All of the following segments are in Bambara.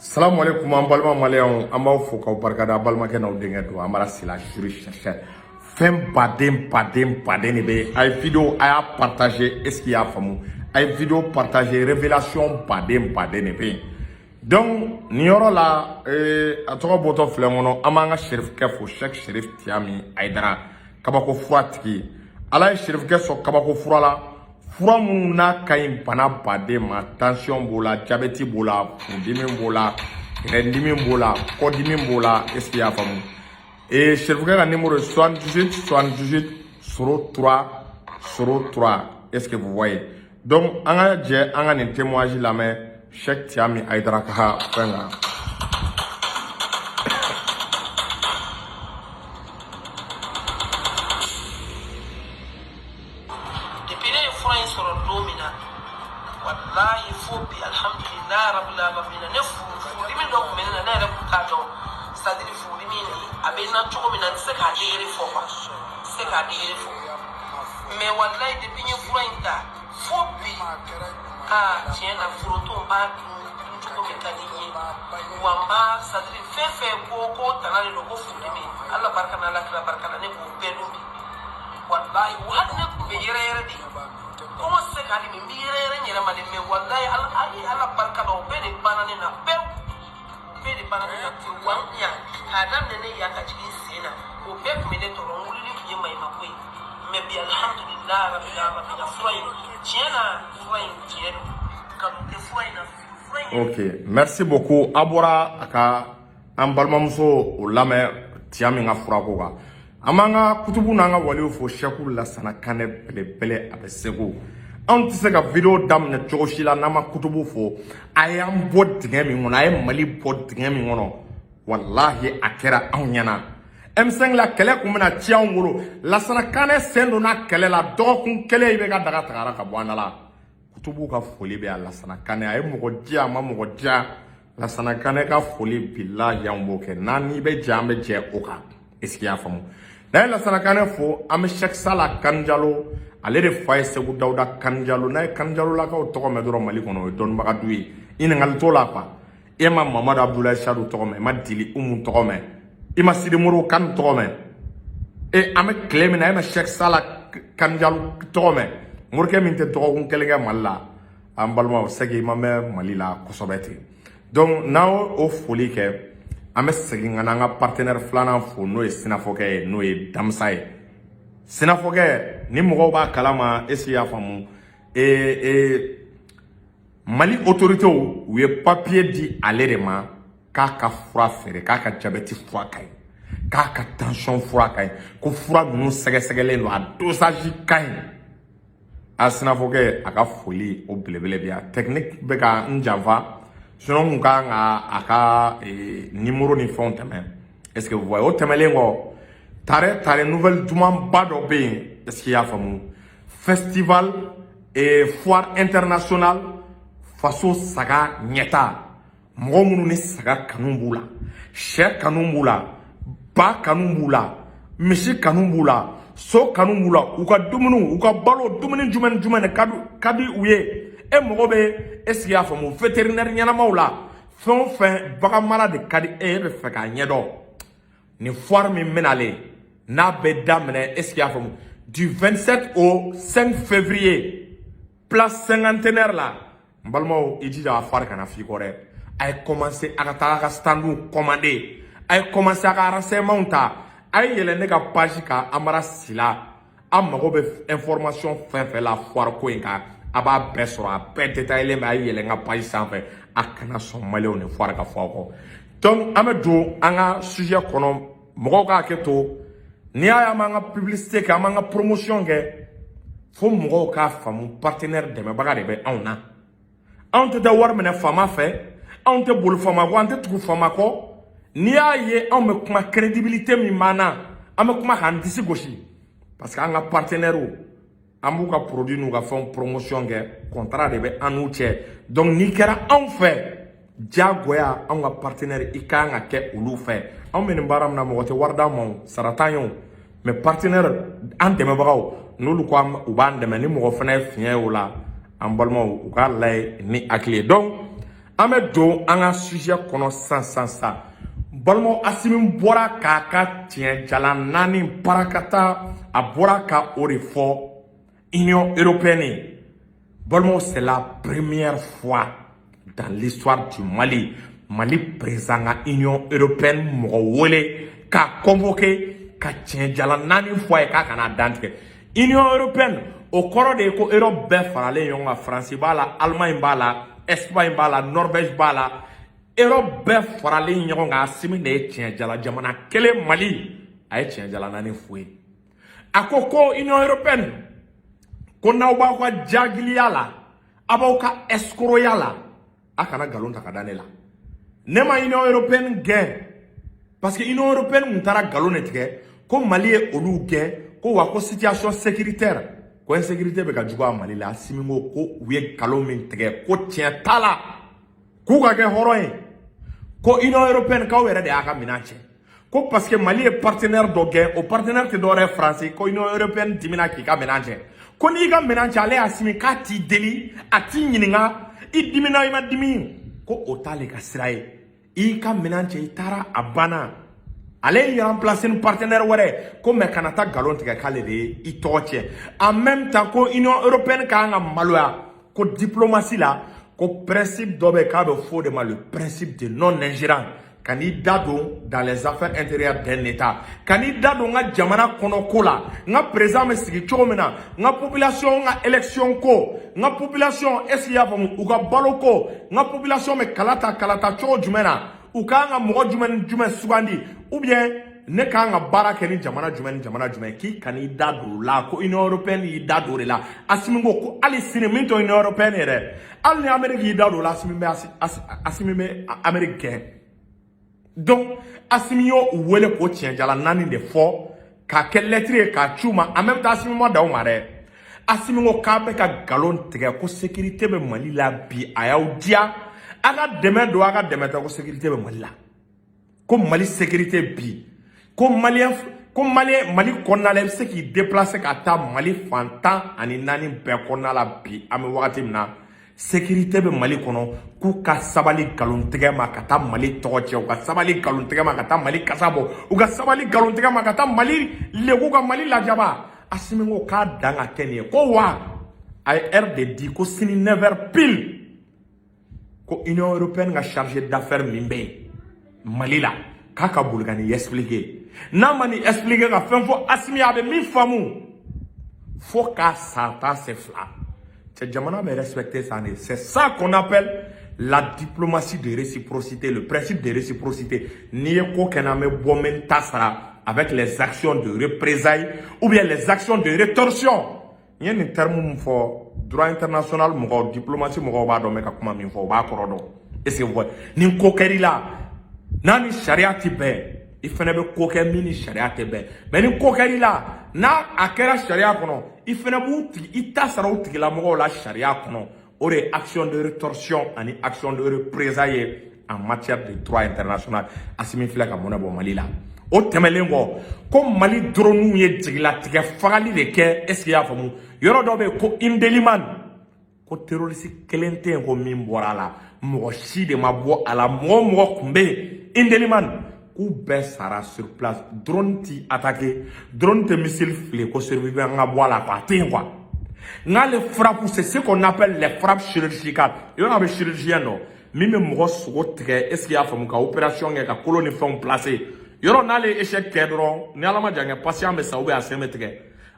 Salamu alaikum, an balima maliyɛnw, an b'aw fo k'aw barikada. Balimakɛ n'aw denkɛ don, Amara Sila, juri chercheur. Fɛn baden baden baden de bɛ yen. A ye vidéo, a y'a partager. Est ce que i y'a faamu? A ye vidéo partager. Révélation baden baden de bɛ yen. Donc nin yɔrɔ la, a tɔgɔ bɔtɔ filɛ n kɔnɔ. An b'an ka serifukɛ fo, Cheikh Serif Tiyami Ayidara, kabako fura tigi. Ala ye serifukɛ sɔn kabako fura la, fura minnu n'a ka ɲi bana baden ma. Tension b'o la, diabète b'o la, furudimi b'o la, rɛndimi b'o la, kɔdimi b'o la. Est ce que i y'a faamu? Et serifukɛ ka numéro ye 78 78 03 03. Est ce que vous voyez? Donc an ka jɛ an ka nin témoignage lamɛn, Cheikh Tiyami Ayidara ka fɛn kan. Depuis ne ye fura in sɔrɔ don min na, walahi, fo bi, alhamdulilayi rabil alamina. Ne furudimi dɔ tun bɛ ne na, ne yɛrɛ tun t'a dɔn. C'est à dire, furudimi nin a bɛ n na cogo min na, n tɛ se k'a degré fɔ quoi, n tɛ se k'a degré fɔ. Mais walahi, depuis n ye fura in ta fo bi, aa, tiɲɛ na, foronto n b'a dun dun cogo min ka di n ye. Wa n b'a, c'est à dire, fɛn fɛn ko tana de don, ko furudimi, Ala barika na, Ala kira barika la, ne b'o bɛɛ dun bi. Walahi, hali ne tun bɛ yɛrɛ yɛrɛ de, kɔngɔ tɛ se k'ale min, n bɛ yɛrɛ yɛrɛ n yɛrɛ ma de. Mais walahi, Ala, ayi, Ala barika la, o bɛɛ de banna ne na pewu, o bɛɛ de banna ne na pewu. Wa n yan k'a daminɛ ne yan ka jigin n sen na, o bɛɛ tun bɛ ne tɔɔrɔ. N wulili tun ye maɲumako ye. Mais bi, alhamdulilayi rabil alamina, fura in, tiɲɛ na, fura in tiɲɛ don, nkalon tɛ fura in na, fura in. Ok, merci beaucoup. A bɔra a ka an balimamuso o lamɛn, Tiya min ka furako kan. An b'an ka kutubu n'an ka waliw fo, Sɛku Lasana Kanɛ belebele, a bɛ Segu. Anw tɛ se ka vidéo daminɛ cogo si la n'an ma kutubu fo. A y'an bɔ dingɛ min kɔnɔ, a ye Mali bɔ dingɛ min kɔnɔ, walahi, a kɛra anw ɲɛna. M5 la, kɛlɛ kun bɛna ci anw bolo. Lasana Kanɛ sen donna kɛlɛ la, dɔgɔkun kelen i bɛ ka daga tagara ka bɔ an da la. Kutubu ka foli bɛ a Lasana Kanɛ. A ye mɔgɔ diya, a ma mɔgɔ diya, Lasana Kanɛ ka foli, bilahi, an b'o kɛ. N'an n'i bɛ jɛ, an bɛ jɛ o kan. Est ce que i y'a faamu? N'an ye Lasana Kanɛ fo, an bɛ Cheikh Sala Kanjalo, ale de fa ye Segu Dawuda Kanjalo. N'a ye Kanjalolakaw tɔgɔ mɛn dɔrɔn Mali kɔnɔ, o ye dɔnnibaga du ye, ɲininkali t'o la quoi. E ma Mamadu Abudulayi Sadu tɔgɔ mɛn, e ma Dili Umu tɔgɔ mɛn, i ma Sidi Moribo Kani tɔgɔ mɛn. E, an bɛ tile min na, e ma Cheikh Sala Kanjalo tɔgɔ mɛn, morikɛ min tɛ dɔgɔkun kelen kɛ Mali la. An balimaw, sɛgi i ma mɛn Mali la kosɛbɛ ten. Donc n'an y'o foli kɛ, an bɛ segin ka na an ka partenaire filanan fo, n'o ye sinafɔkɛ ye, n'o ye Damisa ye. Sinafɔkɛ ni mɔgɔw b'a kalama, est ce que i y'a faamu? Ee, Mali autorités u ye papier di ale de ma k'a ka fura feere, k'a ka diabète fura ka ɲi, k'a ka tension fura ka ɲi, ko fura ninnu sɛgɛsɛgɛlen don, a dosage ka ɲi. A sinafɔkɛ, a ka foli o belebele bɛ yan. Technique bɛ ka n janfa, sinon n kun kan ka a ka numéro ni fɛnw tɛmɛ. Est ce que vous voyez? O tɛmɛlen kɔ, tare tare, nouvelle dumanba dɔ bɛ yen. Est ce que i y'a faamu? Festival et foire internationale Faso Saga Ɲɛta. Mɔgɔ minnu ni saga kanu b'u la, sɛ kanu b'u la, ba kanu b'u la, misi kanu b'u la, so kanu b'u la, u ka dumuni, u ka balo, dumuni jumɛn ni jumɛn de ka di u ye, e mago bɛ, est ce que i y'a faamu, vétérinaire ɲɛnamaw la, fɛn o fɛn bagan mara de ka di e ye, e bɛ fɛ k'a ɲɛdɔn, nin foire min bɛnalen n'a bɛ daminɛ, est ce que i y'a faamu, du 27 au 5 février, place Cinquantenaire la. N balimaw, i jija a foire kana f'i kɔ dɛ. A ye commencer a ka taga a ka standw commander, a ye commencer a ka renseignement ta. A ye yɛlɛ ne ka page kan, Amara Sila. A mago bɛ information fɛn fɛn la foire ko in kan, a b'a bɛɛ sɔrɔ, a bɛɛ détaillé bɛ. A ye yɛlɛ n ka page sanfɛ. A kana sɔn maliyɛnw ni foire ka fɔ aw kɔ. Donc an bɛ don an ka sujet kɔnɔ. Mɔgɔw k'a hakɛ to, n'i y'a ye an b'an ka publicité kɛ, an b'an ka promotion kɛ, fo mɔgɔw k'a faamu, partenaire dɛmɛbaga de bɛ anw na. Anw tɛ taa wari minɛ faama fɛ, anw tɛ boli faama kɔ, an tɛ tugu faama kɔ. N'i y'a ye anw bɛ kuma, crédibilité min b'an na, an bɛ kuma k'an disi gosi, parce que an ka partenaires, an b'u ka produit n'u ka fɛnw promotion kɛ, contrat de bɛ an n'u cɛ. Donc n'i kɛra anw fɛ, diyagoya anw ka partenaire, i kan ka kɛ olu fɛ. Anw bɛ nin baara min na, mɔgɔ tɛ wari d'an ma, o sara t'an ye o. Mais partenaire, an dɛmɛbagaw, n'olu ko u b'an dɛmɛ, ni mɔgɔ fana ye fiɲɛ ye o la, an balimaw, u k'a lajɛ ni hakili ye. Donc An bɛ don an ka sujet kɔnɔ sisan sisan sisan. Balimaw, Asimi bɔra k'a ka tiɲɛ jalan naani parakata, a bɔra ka o de fɔ Union européenne ye. Balimaw, c'est la première fois dans l'histoire du Mali, Mali président ka Union européenne mɔgɔ wele k'a convoqué ka tiɲɛ jalan naani fɔ a ye k'a kana dantigɛ. Union européenne, o kɔrɔ de ye ko Europe bɛɛ faralen ɲɔgɔn kan. Faransi b'a la, Allemagne b'a la, Espagne b'a la, Norvège b'a la, Europe bɛɛ faralen ɲɔgɔn kan. Asimi de ye tiɲɛ jala jamana kelen Mali, a ye tiɲɛ jala naani f'u ye. A ko ko Union européenne, ko n'aw b'aw ka jagiliya la, a b'aw ka escroya la, a kana nkalon ta ka da ne la. Ne ma Union européenne gɛn, parce que Union européenne tun taara nkalon de tigɛ ko Mali ye olu gɛn, ko wa ko situation sécuritaire, ko insécurité bɛ ka juguya Mali la. Asimi ko ko u ye nkalon min tigɛ, ko tiɲɛ t'a la, k'u ka kɛ hɔrɔn ye, ko Union européenne, k'aw yɛrɛ de y'a ka minɛn cɛ, ko parce que Mali ye partenaire dɔ gɛn, o partenaire tɛ dɔwɛrɛ ye Faransi, ko Union européenne dimina k'i ka minɛn cɛ. Ko n'i ka minɛn cɛ, ale Asimi, k'a t'i deli, a t'i ɲininka i dimina, i ma dimi, ko o t'ale ka sira ye. I ka minɛn cɛ, i taara, a banna, ale y'i remplacer ni partenaire wɛrɛ ko, mais kana taa nkalon tigɛ k'ale de ye i tɔgɔ tiɲɛ. En même temps, ko Union européenne ka kan ka maloya, ko diplomatie la, ko principe dɔ bɛ yen k'a bɛ fɔ o de ma le principe de non ingérence: ka n'i da don dans les affaires intérieures d'un État, ka n'i da don n ka jamana kɔnɔ ko la, n ka président bɛ sigi cogo min na, n ka population ka élection ko, n ka population, est ce que i y'a faamu, u ka balo ko, n ka population bɛ kala ta kala ta cogo jumɛn na, u kan ka mɔgɔ jumɛn ni jumɛn sugandi, ou bien ne kan ka baara kɛ ni jamana jumɛn ni jamana jumɛn, k'i kan'i da don o la. Ko Union européenne y'i da don o de la. Asimi ko ko hali sini min to Union européenne yɛrɛ, hali ni Amérique y'i da don o la, Asimi bɛ Amérique gɛn. Donc Asimi y'o wele k'o tiɲɛjala naani de fɔ k'a kɛ lettre ye k'a ci u ma. En même temps, Asimi ma dan o ma dɛ. Asimi ko k'a bɛ ka nkalon tigɛ ko sécurité bɛ Mali la bi, a y'aw diya, a ka dɛmɛ don, a ka dɛmɛ tɛ, ko sécurité bɛ Mali la, ko Mali sécurité bi, ko malien, ko malien Mali kɔnɔna la, i bɛ se k'i déplacer ka taa Mali fan 14 bɛɛ kɔnɔna la bi. An bɛ wagati min na, sécurité bɛ Mali kɔnɔ. K'u ka sabali nkalontigɛ ma ka taa Mali tɔgɔ cɛ, u ka sabali nkalontigɛ ma ka taa Mali kasa bɔ, u ka sabali nkalontigɛ ma ka taa Mali lebu, ka Mali lajaba. Asimi ko k'a dan ka kɛ nin ye, ko wa a ye heure de di, ko sini 9 heures pile, ko Union européenne ka chargé d'affaires min bɛ yen Mali la, k'a ka boli ka nin expliquer. N'a ma nin expliquer ka fɛn fɔ Asimi, a bɛ min faamu fo k'a san tan se fila cɛ, jamana bɛ respecter ça de. C'est ça qu'on appelle la diplomatie de réciprocité, le principe de réciprocité. N'i ye ko kɛ n na, n bɛ bɔ, n bɛ n ta sara avec les actions de représailles ou bien les actions de rétorsion. N ye nin terme min fɔ, droit international mɔgɔw, diplomatie mɔgɔw b'a dɔn n bɛ ka kuma min fɔ, u b'a kɔrɔ dɔn. Est ce que vous voyez? Ni ko kɛr'i la n'a ni sariya ti bɛn, i fɛnɛ bɛ ko kɛ min ni sariya tɛ bɛn. Mais ni ko kɛr'i la n'a a kɛra sariya kɔnɔ, i fɛnɛ b'u tigi i ta sara o tigilamɔgɔw la sariya kɔnɔ. O de ye action de rétorsion ani action de représailles ye en matière de droit international. Asimi filɛ ka mɔnɛ bɔ Mali la. O tɛmɛlen kɔ, ko Mali drone ye jigilatigɛ fagali de kɛ, est ce que i y'a faamu, yɔrɔ dɔ bɛ yen ko Indelimane, ko terroriste kelen tɛ yen ko min bɔra a la, mɔgɔ si de ma bɔ a la. Mɔgɔ o mɔgɔ tun bɛ yen Indelimane, k'u bɛɛ sara sur place. Drone ti attaqué, drone tɛ missile fili ko survivant ka bɔ a la quoi, a tɛ yen quoi. N'ale frappe, c'est ce qu'on appelle les frappes chirurgicales. Yɔrɔ a bɛ chirurgien dɔn min bɛ mɔgɔ sogo tigɛ, est ce que i y'a faamu, ka opération kɛ ka kolo ni fɛnw placer yɔrɔ. N'ale ye échec kɛ dɔrɔn, ni Ala ma jan kɛ, patient bɛ sa ou bien a sen bɛ tigɛ.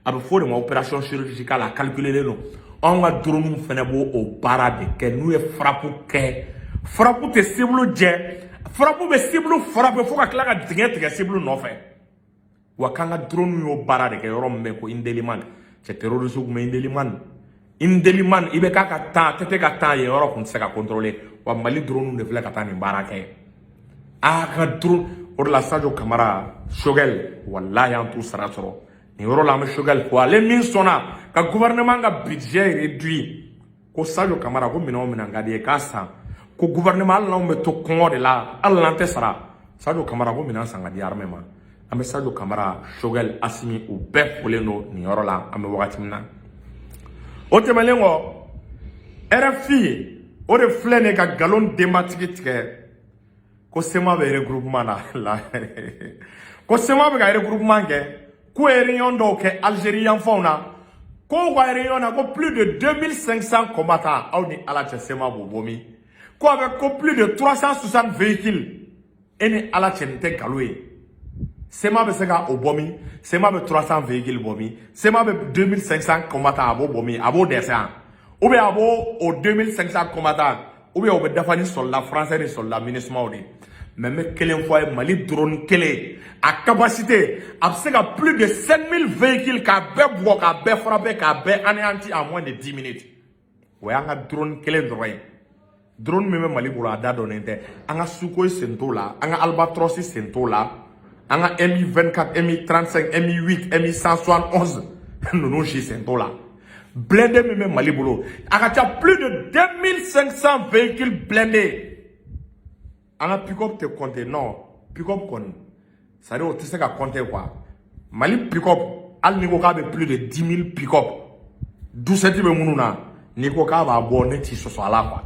A bɛ fɔ o de ma opération chirurgicale, a calculelen don. Anw ka drone fɛnɛ b'o o baara de kɛ. N'u ye frappe kɛ, frappe tɛ cible jɛ, frappe bɛ cible frapper fo ka tila ka dingɛ tigɛ cible nɔfɛ. Wa k'an ka drone y'o baara de kɛ yɔrɔ min bɛ ko Indelimane. Cɛ, terroriste tun bɛ Indelimane. Indelimane, i bɛ k'a ka temps tɛ ka temps yen yɔrɔ tun tɛ se ka contrôler. Wa Mali drone de filɛ ka taa nin baara kɛ. A ka drone o de la, Sadio Kamara, Choguel, walahi an t'u sara sɔrɔ nin yɔrɔ la. An bɛ Choguel fo, ale min sɔnna ka gouvernement ka budget réduit. Ko Sadio Kamara ko minɛn o minɛn ka di ye k'a san, ko gouvernement, hali n'anw bɛ to kɔngɔ de la, hali n'an tɛ sara, Sadio Kamara ko minɛn san ka di armée ma. An bɛ Sadio Kamara, Choguel, Asimi, u bɛɛ folen don nin yɔrɔ la an bɛ wagati min na. O tɛmɛnen kɔ, RFI O de filɛ nin ye ka nkalon denbatigi tigɛ ko CMA bɛ regroupement na la, ko CMA bɛ ka regroupement kɛ, k'u ye réunion dɔw kɛ Algérie yanfanw na, ko ka réunion na ko plus de 2500 combattants. Aw ni Ala cɛ, CMA b'o bɔ min? Ko a bɛ ko plus de 360 véhicules. E ni Ala cɛ, nin tɛ nkalon ye? CMA bɛ se ka o bɔ min? CMA bɛ 300 véhicules bɔ min? CMA bɛ 2500 combattants, a b'o bɔ min? A b'o dɛsɛ yan? Ou bien a b'o o 2500 combattants, ou bien o bɛ dafa ni soldat français ni soldat MINUSMA de ye? Mais n bɛ kelen fɔ a ye: Mali drone kelen, a capacité, a bɛ se ka plus de 7000 véhicules k'a bɛɛ bugɔ, k'a bɛɛ frapper, k'a bɛɛ anéantir en moins de 10 minutes. O y'an ka drone kelen dɔrɔn ye. Drone min bɛ Mali bolo, a da dɔnnen tɛ. An ka Sukhoi sen t'o la, an ka Albatros sen t'o la, an ka Mi 24, Mi 35, Mi 8, Mi 171 ninnu si sen t'o la. Blindé min bɛ Mali bolo, a ka ca plus de 2500 véhicules blindés. An ka pick-up tɛ compter. Non, pick-up kɔni, c'est à dire o tɛ se ka compter quoi. Mali pick-up, hali n'i ko k'a bɛ plus de 10 000 pick-up, 17 bɛ minnu na, n'i ko k'a b'a bɔ, ne t'i sɔsɔ a la quoi.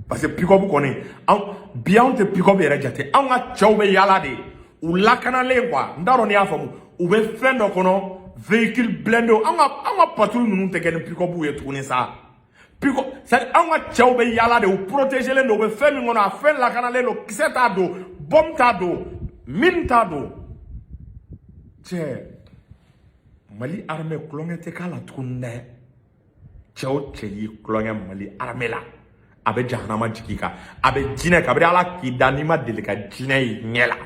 Parce que pick-up kɔni, anw bi, anw tɛ pick-up yɛrɛ jate. Anw ka cɛw bɛ yaala de, u lakanalen quoi. N t'a dɔn n'i y'a faamu. U bɛ fɛn dɔ kɔnɔ, véhicule blindé. Anw ka patrouille ninnu tɛ kɛ ni pick-up ye tuguni sa. Pick-up, c'est à dire anw ka cɛw bɛ yaala de, u protégelen don. U bɛ fɛn min kɔnɔ, a fɛn lakanalen don, kisɛ t'a don, bombe t'a don, mine t'a don. Cɛ, Mali armée, kulonkɛ tɛ k'a la tuguni dɛ. Cɛ o cɛ y'i kulonkɛ Mali armée la, a bɛ jahanama jigin kan, a bɛ jinɛ. Kabini Ala k'i da, n'i ma deli ka jinɛ ye ɲɛ la,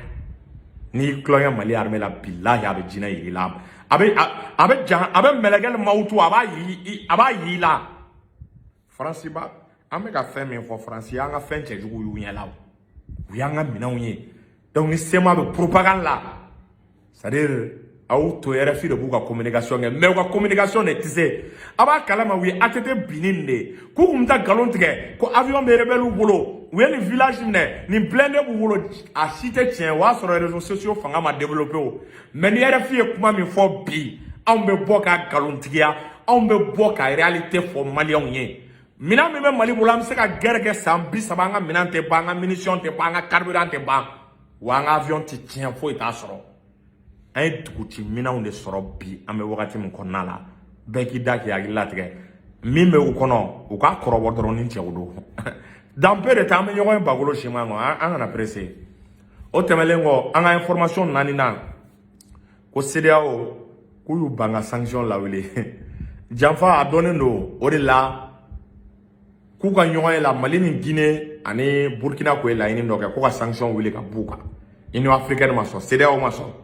n'i kulonkɛ Mali armée la, bilahi, a bɛ jinɛ yir'i la, a bɛ jahan, a bɛ mɛlɛkɛ mawutu, a b'a yiri i la. Faransi ba, an bɛ ka fɛn min fɔ, Faransi y'an ka fɛn cɛjugu y'u ɲɛ la, u y'an ka minɛnw ye. Donc ni CMA bɛ propagande la, c'est à dire aw to RFI de b'u ka communication kɛ, mais u ka communication de tɛ se. A b'a kalama, u ye ATT binni nin de ye, k'u kun bɛ taa nkalon tigɛ ko avion bɛ rebelle bolo, u ye nin village minɛ, nin blindé b'u bolo. A si tɛ tiɲɛ. O y'a sɔrɔ réseaux sociaux fanga ma développé o. Mais ni RFI ye kuma min fɔ bi, anw bɛ bɔ ka nkalontigiya, anw bɛ bɔ ka réalité fɔ maliyɛnw ye. Minɛn min bɛ Mali bolo, an bɛ se ka guerre kɛ san 30, an ka minɛn tɛ ban, an ka munition tɛ ban, an ka carburant tɛ ban, wa an ka avion tɛ tiɲɛ, foyi t'a sɔrɔ. An ye duguci minɛnw de sɔrɔ bi. An bɛ wagati min kɔnɔna la, bɛɛ k'i da k'i hakili latigɛ. Min bɛ u kɔnɔ, u k'a kɔrɔbɔ dɔrɔn ni cɛw don. Dans peu de temps, an bɛ ɲɔgɔn ye bakolo siman kɔnɔ. An kana pressé. O tɛmɛnen kɔ, an ka information naaninan, ko CEDEAO k'u y'u ban ka sanction lawuli. Janfa a dɔnnen don. O de la, k'u ka ɲɔgɔn ye la, Mali ni Guinée ani Burkina ko ye laɲini dɔ kɛ ko ka sanction wuli ka b'u kan. Union africaine ma sɔn, CEDEAO ma sɔn.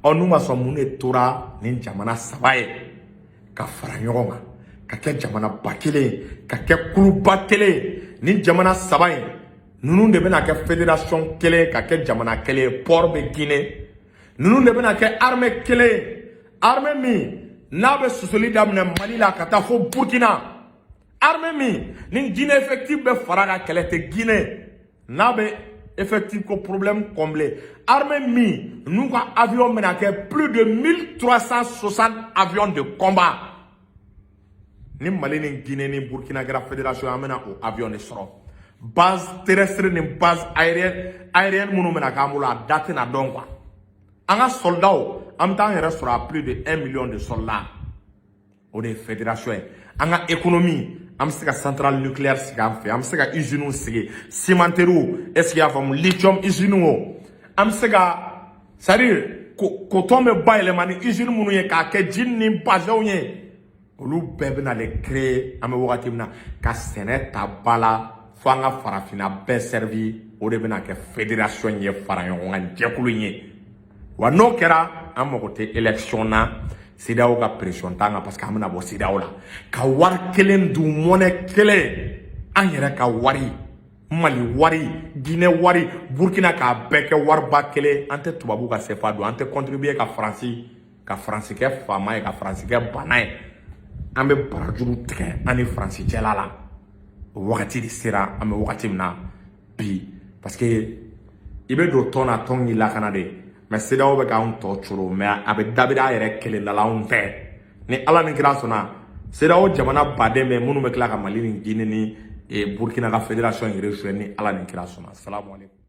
Ɔ, n'u ma sɔn, mun de tora nin jamana saba ye ka fara ɲɔgɔn kan ka kɛ jamanaba kelen ye, ka kɛ kuluba kelen ye? Nin jamana saba in ninnu de bɛna kɛ fédération kelen, ka kɛ jamana kelen ye. Port bɛ Guinée. Ninnu de bɛna kɛ armée kelen ye, armée min n'a bɛ sosoli daminɛ Mali la ka taa fo Burkina, armée min ni Guinée effectif bɛ fara ka kɛlɛ tɛ Guinée, n'a bɛ effectif ko problème combler, armée min n'u ka avion bɛna kɛ plus de 1360 avions de combat. Ni Mali ni Guinée ni Burkina kɛra fédération, an bɛna o avion de sɔrɔ. Base terrestre ni base aérienne minnu bɛna k'an bolo, a da tɛna dɔn quoi. An ka soldats, an bɛ taa an yɛrɛ sɔrɔ à plus de 1 million de soldats. O de ye fédération ye. An ka économie, an bɛ se ka centrale nucléaire sigi an fɛ, an bɛ se ka usines sigi, cimenteries, est ce que i y'a faamu, lithium usine o, an bɛ se ka, c'est à dire coton bɛ bayɛlɛma ni usine minnu ye k'a kɛ ji ni bazɛnw ye, olu bɛɛ bɛna le créer. An bɛ wagati min na, ka sɛnɛ ta ba la fo an ka farafinna bɛɛ servi, o de bɛna kɛ fédération ye, fara ɲɔgɔn kan jɛkulu in ye. Wa n'o kɛra, an mago tɛ élection na. CEDEAO ka pression t'an kan, parce que an bɛna bɔ CEDEAO la ka wari kelen dun, monnaie kelen, an yɛrɛ ka wari, Mali wari, Guinée wari, Burkina, k'a bɛɛ kɛ wariba kelen. An tɛ tubabu ka CFA dun, an tɛ contribuer ka Faransi kɛ faama ye, ka Faransi kɛ bana ye. An bɛ barajuru tigɛ an ni Faransi cɛla la. O wagati de sera. An bɛ wagati min na bi, parce que i bɛ don tɔn na, tɔn k'i lakana de. Mais CEDEAO bɛ k'anw tɔ coro, mais a bɛ dabiri a yɛrɛ kelen da la, anw tɛ. Ni Ala ni kira sɔnna, CEDEAO jamana baden bɛ minnu bɛ tila ka Mali ni Guinée ni Burkina ka fédération in rejoindre ni Ala ni kira sɔnna. Salamu aleykum.